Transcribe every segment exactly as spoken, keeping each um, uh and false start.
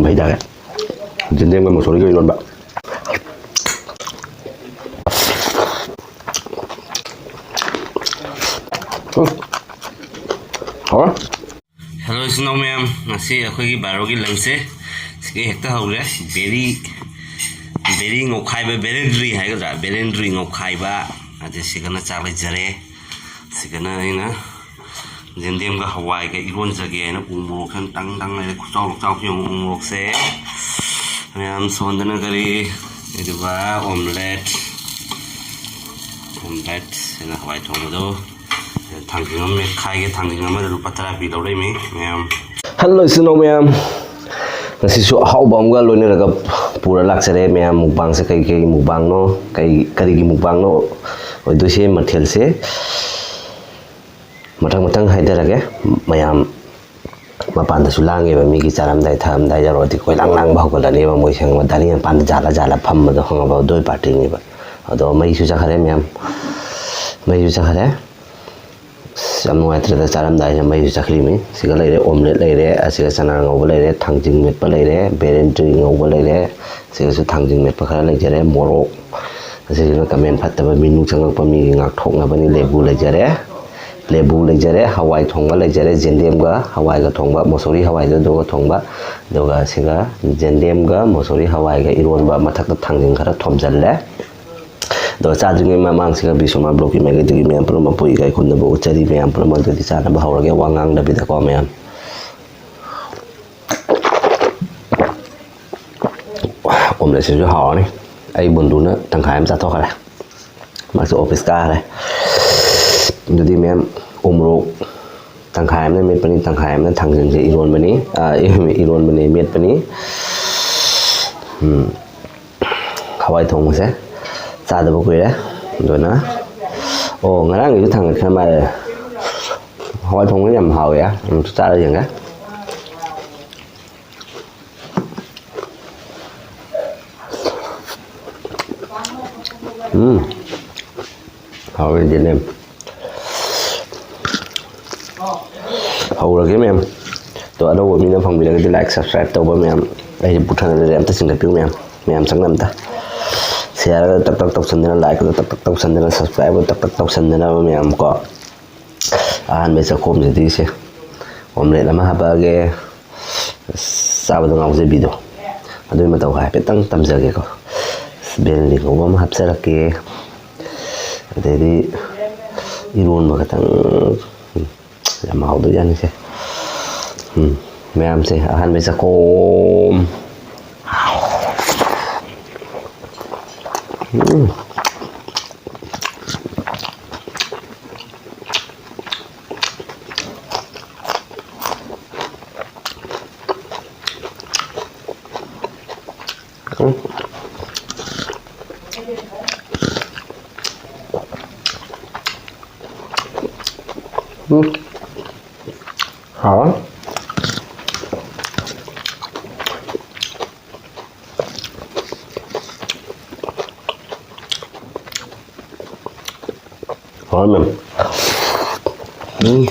ꯍꯩꯇꯥꯔꯦ꯫ ꯌꯦꯟꯗꯦꯝꯒ ꯃꯁꯣꯔꯤꯒ ꯏꯔꯣꯟꯕ꯫ ꯎꯝ꯫ ꯍꯥꯎꯔꯦ꯫ ꯍꯦꯜꯂꯣ ꯏꯆꯤꯟ ꯏꯅꯥꯎ ꯃꯌꯥꯝ, ꯉꯁꯤ ꯑꯩꯈꯣꯏꯒꯤ ꯕꯥꯔꯣꯒꯤ ꯂꯟꯁꯁꯦ ꯁꯤꯒ ꯍꯦꯛꯇ ꯍꯧꯔꯦ꯫ ꯕꯦꯔꯤ, ꯕꯦꯔꯤ ꯉꯧꯈꯥꯏꯕ, ꯕꯦꯂꯦꯟꯗ꯭ꯔꯤ ꯍꯥꯏꯒꯗ꯭ꯔꯥ, ꯕꯦꯂꯦꯟꯗ꯭ꯔꯤ ꯉꯧꯈꯥꯏꯕ꯫ ꯑꯗꯩ ꯁꯤꯒꯅ ꯆꯥꯛ ꯂꯩꯖꯔꯦ꯫ ꯁꯤꯒꯅ ꯑꯩꯅ ꯌꯦꯟꯗꯦꯝꯒ ꯍꯋꯥꯏꯒ ꯏꯔꯣꯟꯖꯒꯦ ꯍꯥꯏꯅ ꯎ ꯃꯣꯔꯣꯛꯁꯦ ꯇꯪ ꯇꯪ ꯂꯩꯔꯦ꯫ ꯈꯨꯆꯥꯎ ꯈꯨꯆꯥꯎꯁꯤ ꯌꯦꯡꯉꯨ, ꯎ ꯃꯣꯔꯣꯛꯁꯦ ꯃꯌꯥꯝ꯫ ꯁꯣꯝꯗꯅ ꯀꯔꯤ, ꯑꯗꯨꯒ ꯑꯣꯝꯂꯦꯠ, ꯑꯣꯝꯂꯦꯠ ꯍꯥꯏꯅ ꯍꯋꯥꯏ ꯊꯣꯡꯕꯗꯣ꯫ ꯊꯥꯡꯖꯤꯡ ꯑꯃ ꯃꯦꯠꯈꯥꯏꯒꯦ, ꯊꯥꯡꯖꯤꯡ ꯑꯃꯗ ꯂꯨꯄꯥ ꯇꯔꯥ ꯄꯤ ꯂꯧꯔꯛꯏꯃꯤ ꯃꯌꯥꯝ꯫ ꯍꯜꯂꯣ ꯏꯆꯤꯟ ꯏꯅꯥꯎ ꯃꯌꯥꯝ, ꯉꯁꯤꯁꯨ ꯑꯍꯥꯎꯕ ꯑꯃꯒ ꯂꯣꯏꯅꯔꯒ ꯄꯨꯔ ꯂꯥꯛꯆꯔꯦ ꯃꯌꯥꯝ꯫ ꯃꯨꯛꯕꯥꯡꯁꯦ ꯀꯩ ꯀꯩ ꯃꯨꯛꯕꯥꯡꯅꯣ, ꯀꯩ ꯀꯔꯤꯒꯤ ꯃꯨꯛꯕꯥꯡꯅꯣ ꯑꯣꯏꯗꯣꯏꯁꯦ ꯃꯊꯦꯜꯁꯦ? ꯃꯊꯪ ꯃꯊꯪ ꯍꯥꯏꯗꯔꯒꯦ ꯃꯌꯥꯝ꯫ ꯃꯄꯥꯟꯗꯁꯨ ꯂꯥꯡꯉꯦꯕ, ꯃꯤꯒꯤ ꯆꯥꯔꯝꯗꯥꯏ ꯊꯛꯑꯝꯗꯥꯏ ꯌꯧꯔꯗꯤ ꯀꯣꯏꯂꯥꯡ ꯂꯥꯡꯕ ꯍꯧꯒꯠꯂꯅꯦꯕ꯫ ꯃꯣꯏꯁꯦ ꯈꯪꯉꯕ, ꯗꯥꯏꯅꯤꯡ ꯃꯄꯥꯟꯗ ꯖꯥꯜꯂ ꯖꯥꯜꯂ ꯐꯝꯕꯗꯣ ꯈꯪꯉꯕ, ꯑꯗꯨ ꯄꯥꯔꯇꯤꯅꯦꯕ꯫ ꯑꯗꯣ ꯃꯩꯁꯨ ꯆꯠꯈ꯭ꯔꯦ ꯃꯌꯥꯝ, ꯃꯩꯁꯨ ꯆꯠꯈ꯭ꯔꯦ꯫ ꯑꯁ, ꯌꯥꯝ ꯅꯨꯡꯉꯥꯏꯇ꯭ꯔꯦꯗ, ꯆꯥꯔꯝꯗꯥꯏꯁꯤꯗ ꯃꯩꯁꯨ ꯆꯠꯈ꯭ꯔꯤꯕꯅꯤ꯫ ꯁꯤꯒ ꯂꯩꯔꯦ, ꯑꯣꯝꯂꯦꯠ ꯂꯩꯔꯦ, ꯑꯁꯤꯒ ꯆꯅꯥ ꯉꯧꯕ ꯂꯩꯔꯦ, ꯊꯥꯡꯖꯤꯡ ꯃꯦꯠꯄ ꯂꯩꯔꯦ, ꯕꯦꯂꯦꯟꯗ꯭ꯔꯤ ꯉꯧꯕ ꯂꯩꯔꯦ, ꯁꯤꯒꯁꯨ ꯊꯥꯡꯖꯤꯡ ꯃꯦꯠꯄ ꯈꯔ ꯂꯩꯖꯔꯦ, ꯃꯣꯔꯣꯛ, ꯑꯁꯤꯁꯤꯅ ꯀꯃꯦꯟ ꯐꯠꯇꯕ ꯃꯤꯅꯨ ꯆꯪꯉꯛꯄ ꯃꯤꯒꯤ ꯉꯥꯛꯊꯣꯛꯅꯕꯅꯤ꯫ ꯂꯦꯕꯨ ꯂꯩꯖꯔꯦ, ꯂꯦꯕꯨ ꯂꯩꯖꯔꯦ, ꯍꯋꯥꯏ ꯊꯣꯡꯕ ꯂꯩꯖꯔꯦ, ꯌꯦꯟꯗꯦꯝꯒ ꯍꯋꯥꯏꯒ ꯊꯣꯡꯕ, ꯃꯁꯣꯔꯤ ꯍꯋꯥꯏꯗꯨ ꯑꯗꯨꯒ ꯊꯣꯡꯕ, ꯑꯗꯨꯒ ꯁꯤꯒ ꯌꯦꯟꯗꯦꯝꯒ ꯃꯁꯣꯔꯤ ꯍꯋꯥꯏꯒ ꯏꯔꯣꯟꯕ, ꯃꯊꯛꯇ ꯊꯥꯡꯖꯤꯡ ꯈꯔ ꯊꯣꯝꯖꯤꯜꯂꯦ꯫ ꯑꯗꯣ ꯆꯥꯗ꯭ꯔꯤꯉꯩ ꯃꯃꯥꯡꯁꯤꯒ ꯕꯤꯁ꯭ꯋꯥꯃꯥ ꯕ꯭ꯂꯣꯛꯀꯤ ꯃꯥꯏꯀꯩꯗꯒꯤ ꯃꯌꯥꯝ ꯄꯨꯝꯅꯃꯛꯄꯨ ꯏꯀꯥꯏ ꯈꯨꯝꯅꯕ ꯎꯠꯆꯔꯤ꯫ ꯃꯌꯥꯝ ꯄꯨꯝꯅꯃꯛ ꯑꯗꯨꯗꯤ ꯆꯥꯅꯕ ꯍꯧꯔꯒꯦ, ꯋꯥ ꯉꯥꯡꯗꯕꯤꯗꯀꯣ ꯃꯌꯥꯝ꯫ ꯑꯣꯝꯂꯦꯠꯁꯤꯁꯨ ꯍꯥꯎꯔꯅꯤ꯫ ꯑꯩ ꯕꯨꯟꯗꯨꯅ ꯇꯪꯈꯥꯏ ꯑꯃ ꯆꯥꯊꯣꯛꯈ꯭ꯔꯦ꯫ ꯃꯥꯁꯨ ꯑꯣꯐꯤꯁ ꯀꯥꯈ꯭ꯔꯦ꯫ ꯑꯗꯨꯗꯤ ꯃꯦꯝ, ꯎꯃꯣꯔꯣꯛ ꯇꯪꯈꯥꯏ ꯑꯃꯅ ꯃꯦꯠꯄꯅꯤ, ꯇꯪꯈꯥꯏ ꯑꯃꯅ ꯊꯥꯡꯖꯤꯡꯁꯦ ꯏꯔꯣꯟꯕꯅꯤ, ꯑ, ꯏꯔꯣꯟꯕꯅꯤ, ꯃꯦꯠꯄꯅꯤ꯫ ꯎꯝ꯫ ꯍꯋꯥꯏ ꯊꯣꯡꯕꯁꯦ ꯆꯥꯗꯕ ꯀꯨꯏꯔꯦ꯫ ꯑꯗꯨꯅ, ꯑꯣ, ꯉꯔꯥꯡꯒꯤꯁꯨ ꯊꯥꯡꯒꯠꯈ꯭ꯔ ꯃꯥꯜꯂꯦ꯫ ꯍꯋꯥꯏ ꯊꯣꯡꯕ ꯌꯥꯝ ꯍꯥꯎꯋꯦ꯫ ꯑꯃꯨꯛꯁꯨ ꯆꯥꯔ ꯌꯦꯡꯒꯦ꯫ ꯎꯝ꯫ ꯍꯥꯎꯔꯦ ꯌꯦꯟꯗꯦꯝ꯫ ꯍꯧꯔꯒꯦ ꯃꯌꯥꯝ꯫ ꯑꯗꯣ ꯑꯅꯧꯕ ꯃꯤꯅ ꯐꯪꯕꯤꯔꯒꯗꯤ like, subscribe ꯇꯧꯕ ꯃꯌꯥꯝ ꯑꯩꯁꯦ ꯄꯨꯊꯅꯗ꯭ꯔꯦ, ꯑꯝꯇ ꯆꯤꯡꯈꯠꯄꯤꯌꯨ ꯃꯌꯥꯝ꯫ ꯃꯌꯥꯝ ꯆꯪꯅ ꯑꯝꯇ share ꯇꯛ ꯇꯛ ꯇꯧꯁꯟꯗꯅ, like ꯇꯛ ꯇꯛ ꯇꯧꯁꯟꯗꯅ, subscribe ꯇꯛ ꯇꯛ ꯇꯧꯁꯟꯗꯅꯕ ꯃꯌꯥꯝ ꯀꯣ꯫ ꯑꯍꯥꯟꯕ ꯆꯥꯛꯈꯣꯝꯁꯤꯗꯤ ꯁꯦ omelette ꯑꯃ ꯍꯥꯞꯄꯛꯑꯒꯦ꯫ ꯑꯁ, ꯆꯥꯕꯗ ꯉꯥꯎꯖꯕꯤꯗꯣ ꯑꯗꯨꯒꯤ ꯃꯇꯧ ꯍꯥꯏꯐꯦꯠꯇꯪ ꯇꯝꯖꯒꯦꯀꯣ꯫ ꯕꯦꯂꯦꯟꯗ꯭ꯔꯤ ꯉꯧꯕ ꯑꯃ ꯍꯥꯞꯆꯔꯛꯀꯦ꯫ ꯑꯗꯩꯗꯤ ꯏꯔꯣꯟꯕ ꯈꯇꯪ꯫ ꯌꯥꯝ ꯍꯥꯎꯗꯣꯏꯖꯥꯠꯅꯤꯁꯦ꯫ ꯎꯝ, ꯃꯌꯥꯝꯁꯦ ꯑꯍꯥꯟꯕꯩ ꯆꯥꯛꯈꯣꯝ꯫ ꯎꯝ꯫ ꯎꯝ꯫ ꯎꯝ꯫ ꯍꯥꯎ꯫ ꯍꯥꯎꯔꯝꯃꯦ꯫ ꯎꯝ꯫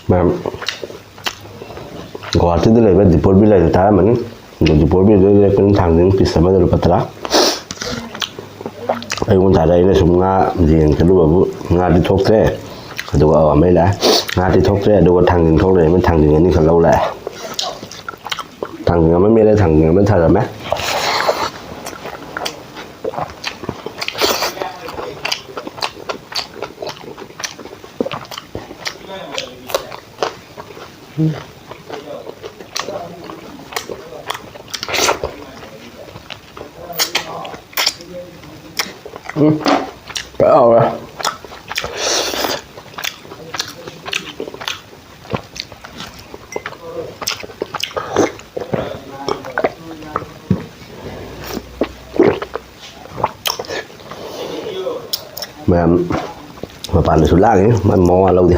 ꯃꯌꯥꯝ, ꯒꯨꯋꯥꯍꯥꯇꯤꯗ ꯂꯩꯕ ꯗꯤꯄꯣꯔ ꯕꯤꯜ ꯍꯥꯏꯗꯣ ꯇꯥꯔꯝꯃꯅꯤ꯫ ꯑꯗꯣ ꯗꯤꯄꯣꯔ ꯕꯤꯜꯗꯨꯗ ꯂꯦꯞꯄꯅꯤ, ꯊꯥꯡꯖꯤꯡ piece ꯑꯃꯗ ꯂꯨꯄꯥ ꯇꯔꯥ꯫ ꯑꯌꯨꯛ ꯉꯟꯇꯥꯗ ꯑꯩꯅ ꯁꯨꯝ ꯉꯥ ꯌꯦꯟ ꯈꯜꯂꯨꯕꯕꯨ ꯉꯥꯗꯤ ꯊꯣꯛꯇ꯭ꯔꯦ꯫ ꯑꯗꯨꯒ ꯑꯧ ꯑꯃ ꯂꯥꯛꯑꯦ꯫ ꯉꯥꯗꯤ ꯊꯣꯛꯇ꯭ꯔꯦ, ꯑꯗꯨꯒ ꯊꯥꯡꯖꯤꯡ ꯊꯣꯛ ꯂꯩꯔꯝꯃꯦ, ꯊꯥꯡꯖꯤꯡ ꯑꯅꯤꯈꯛ ꯂꯧ ꯂꯥꯛꯑꯦ꯫ ꯊꯥꯡꯖꯤꯡ ꯑꯃ ꯃꯦꯠꯂꯦ, ꯊꯥꯡꯖꯤꯡ ꯑꯃ ꯊꯥꯔꯝꯃꯦ꯫ ꯎꯝ, ꯐꯖꯅ ꯍꯥꯎꯔꯦ꯫ ꯃꯌꯥꯝ ꯃꯄꯥꯟꯗꯁꯨ ꯂꯥꯡꯉꯤ, ꯃꯥꯏ ꯃꯋꯥ ꯂꯧꯗꯦ꯫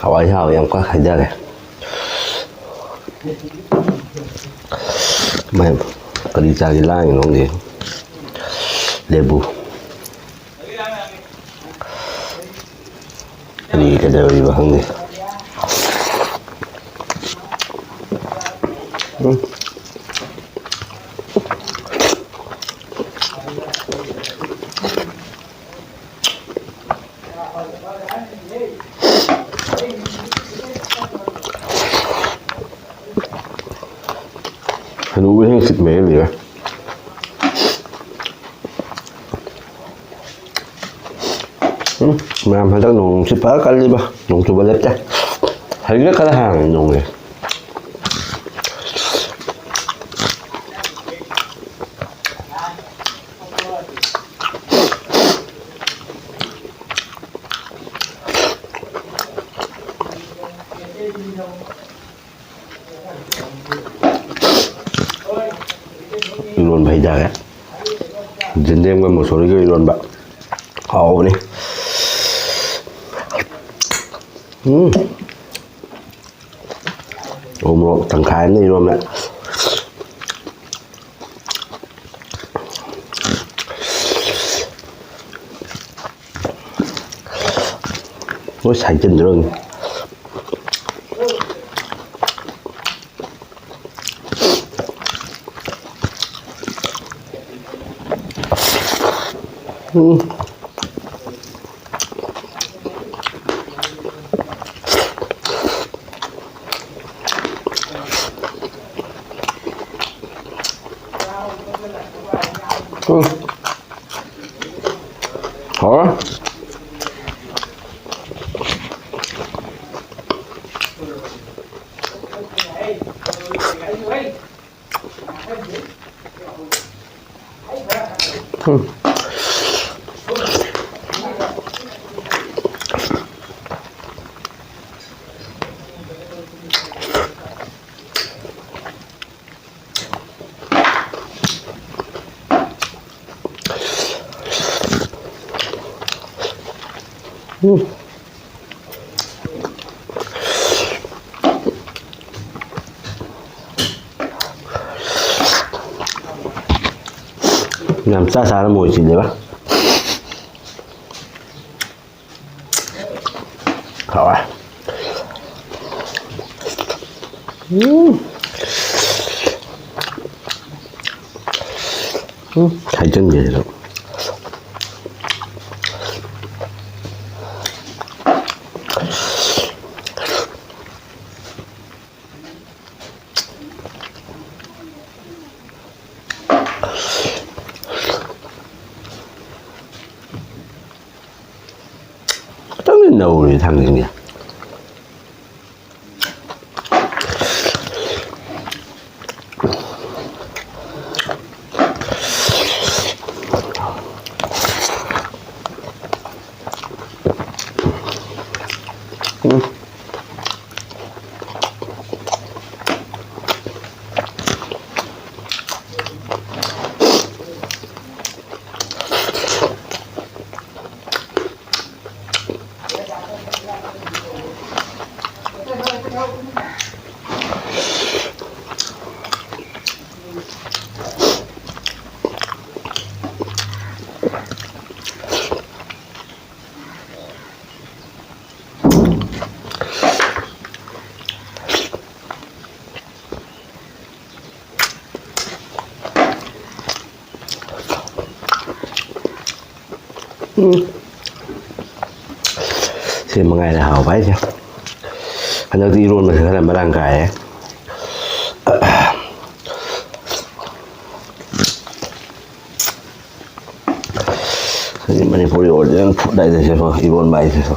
ꯍꯋꯥꯏ ꯍꯥꯎꯋꯦ, ꯌꯥꯝ ꯀꯟꯅ ꯍꯥꯏꯊꯔꯦ꯫ ꯃꯥꯏ ꯀꯔꯤ ꯆꯥꯒꯦ ꯂꯥꯡꯉꯤꯅꯣ ꯈꯪꯗꯦ꯫ ꯂꯦꯕꯨ꯫ ꯀꯔꯤ ꯀꯩꯗꯧꯔꯤꯕ ꯈꯪꯗꯦ꯫ ꯎꯝ꯫ ꯍꯅꯨꯕꯁꯤꯡ ꯁꯤꯠ ꯃꯌꯦꯛ ꯂꯩꯔꯦ꯫ ꯎꯝ, ꯃꯌꯥꯝ ꯍꯟꯗꯛ ꯅꯣꯡ ꯅꯨꯡꯁꯤꯠ ꯐꯖ ꯀꯜꯂꯤꯕ, ꯅꯣꯡ ꯆꯨꯕ ꯂꯦꯞꯇꯦ꯫ ꯍꯧꯖꯤꯛꯅ ꯈꯔ ꯍꯥꯡꯉꯤ ꯅꯣꯡꯁꯦ꯫ ꯏꯔꯣꯟꯕ ꯍꯩꯊꯔꯦ꯫ ꯌꯦꯟꯗꯦꯝꯒ ꯃꯨꯁꯣꯔꯤꯒ ꯏꯔꯣꯟꯕ ꯍꯥꯎꯕꯅꯤ꯫ ꯎꯝ꯫ ꯎ ꯃꯣꯔꯣꯛ ꯇꯪꯈꯥꯏ ꯑꯃ ꯏꯔꯣꯟꯕ꯫ ꯂꯣꯏ ꯁꯥꯏꯖꯤꯟꯗ꯭ꯔꯣ? ꯎꯝ꯫ ꯎꯝ꯫ ꯍꯥꯎꯔꯦ꯫ ꯎꯝ꯫ ꯎꯝ꯫ ꯌꯥꯝ ꯆꯥ ꯆꯥꯔꯝꯃꯣꯏ ꯁꯤꯅꯦꯕ꯫ ꯍꯥꯎꯋꯦ꯫ ꯎꯝ꯫ ꯎꯝ, ꯍꯩꯖꯤꯟꯒꯦ ꯁꯤꯗ꯫ ꯈꯤꯇꯪꯗꯤ ꯅꯧꯔꯤ ꯊꯥꯡꯖꯤꯡꯁꯦ꯫ ꯎꯝ꯫ ꯎꯝ꯫ ꯁꯤ ꯃꯉꯥꯏꯔꯦ ꯍꯥꯎꯕ ꯍꯥꯏꯁꯦ꯫ ꯍꯟꯗꯛꯇꯤ ꯏꯔꯣꯟꯕꯁꯦ ꯈꯔ ꯃꯔꯥꯡ ꯀꯥꯏꯔꯦ꯫ ꯁꯤꯗꯤ ꯃꯅꯤꯄꯨꯔꯤ original food ꯍꯥꯏꯗꯣꯏꯁꯦꯀꯣ, ꯏꯔꯣꯟꯕ ꯍꯥꯏꯁꯦꯀꯣ꯫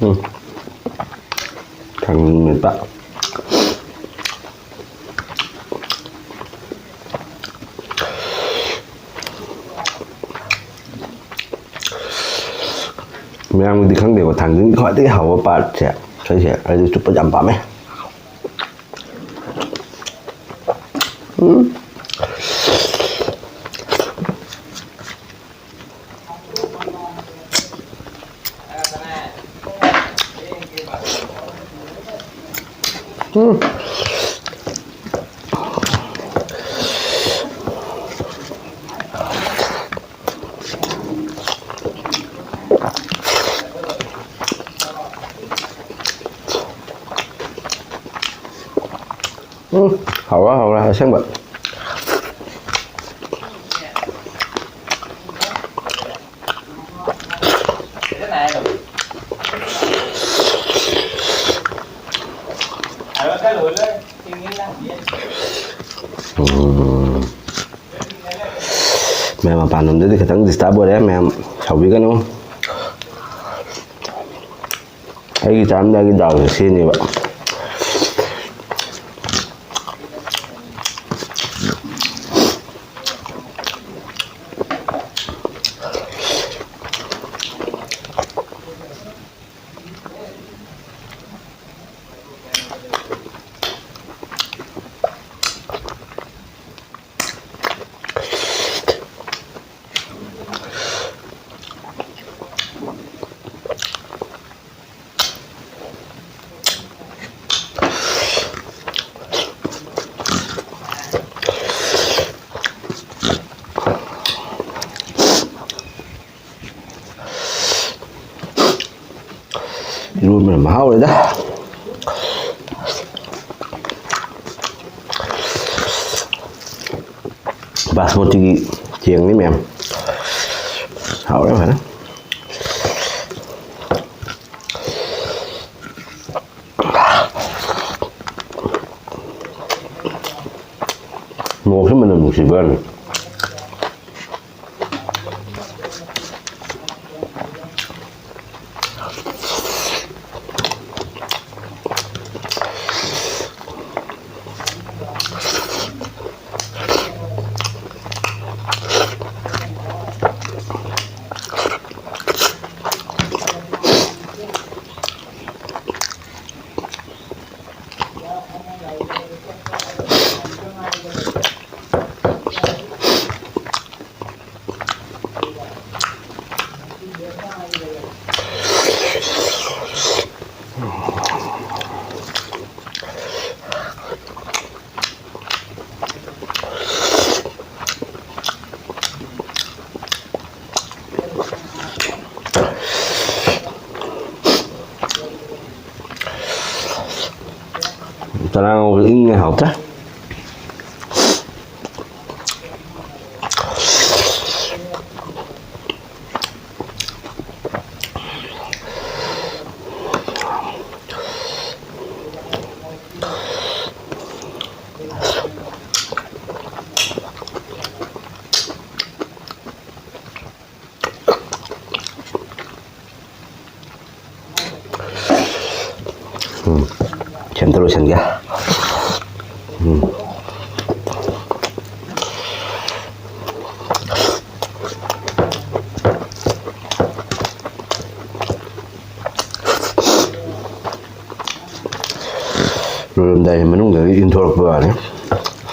ꯎꯝ꯫ ꯊꯥꯡꯖꯤꯡ ꯃꯦꯠꯄ꯫ ꯃꯌꯥꯝꯒꯤꯗꯤ ꯈꯪꯗꯦꯀꯣ, ꯊꯥꯡꯖꯤꯡꯒꯤ ꯈ꯭ꯋꯥꯏꯗꯒꯤ ꯍꯥꯎꯕ ꯄꯥꯔꯠꯁꯦ ꯁꯤꯁꯦ, ꯑꯩꯗꯤ ꯆꯨꯞꯄ ꯌꯥꯝ ꯄꯥꯝꯃꯦ꯫ ꯎꯝ꯫ ꯎꯝ꯫ ꯎꯝ, ꯍꯥꯎꯔꯦ, ꯍꯥꯎꯔꯦ, ꯑꯁꯦꯡꯕ꯫ ꯎꯝ꯫ ꯃꯌꯥꯝ ꯃꯄꯥꯟꯂꯣꯝꯗꯗꯤ ꯈꯤꯇꯪ disturb ꯑꯣꯏꯔꯦ, ꯃꯌꯥꯝ ꯁꯥꯎꯕꯤꯒꯅꯨ꯫ ꯑꯩꯒꯤ ꯆꯥꯔꯝꯗꯥꯏꯒꯤ ꯗꯥꯎꯁꯦ ꯁꯤꯅꯦꯕ꯫ ꯏꯔꯣꯟꯕꯅ ꯃꯍꯥꯎꯔꯦꯗ꯫ ꯕꯥꯁꯃꯇꯤꯒꯤ ꯆꯦꯡꯅꯤ ꯃꯌꯥꯝ꯫ ꯍꯥꯎꯔꯦ ꯐꯖꯅ꯫ ꯃꯣꯔꯣꯛꯁꯦ ꯃꯅꯝ ꯅꯨꯡꯁꯤꯕ ꯋꯥꯅꯤ꯫ ꯏꯪꯉꯦ, ꯍꯥꯎꯇ꯭ꯔꯦ꯫ ꯎꯝ, ꯁꯦꯝꯇ ꯂꯣꯏꯁꯟꯒꯦ꯫ ꯎꯝ꯫ ꯂꯣꯏꯔꯝꯗꯥꯏ ꯃꯅꯨꯡꯗꯗꯤ ꯏꯟꯊꯣꯔꯛꯄ ꯋꯥꯅꯤ꯫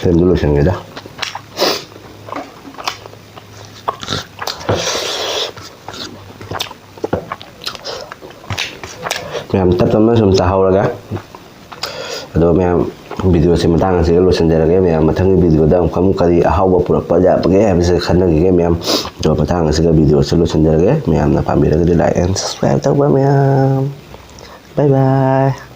ꯁꯦꯝꯗ ꯂꯣꯏꯁꯟꯒꯦꯗ꯫ ꯃꯌꯥꯝ ꯇꯞ ꯇꯞꯅ ꯁꯨꯝ ꯆꯥꯍꯧꯔꯒ, ꯑꯗꯣ ꯃꯌꯥꯝ, videoꯁꯦ ꯃꯇꯥꯡ ꯑꯁꯤꯒ ꯂꯣꯏꯁꯤꯟꯖꯔꯒꯦ꯫ ꯃꯌꯥꯝ ꯃꯊꯪꯒꯤ videoꯗ ꯑꯃꯨꯛ ꯑꯃꯨꯛ ꯀꯔꯤ ꯑꯍꯥꯎꯕ ꯄꯨꯔꯛꯄ ꯌꯥꯕꯒꯦ ꯍꯥꯏꯕꯁꯦ ꯈꯟꯅꯈꯤꯒꯦ ꯃꯌꯥꯝ꯫ ꯑꯗꯣ ꯃꯇꯥꯡ ꯑꯁꯤꯒ videoꯁꯦ ꯂꯣꯏꯁꯤꯟꯖꯔꯒꯦ꯫ ꯃꯌꯥꯝꯅ ꯄꯥꯝꯕꯤꯔꯒꯗꯤ like and subscribe ꯇꯧꯕ ꯃꯌꯥꯝ꯫ Bye bye꯫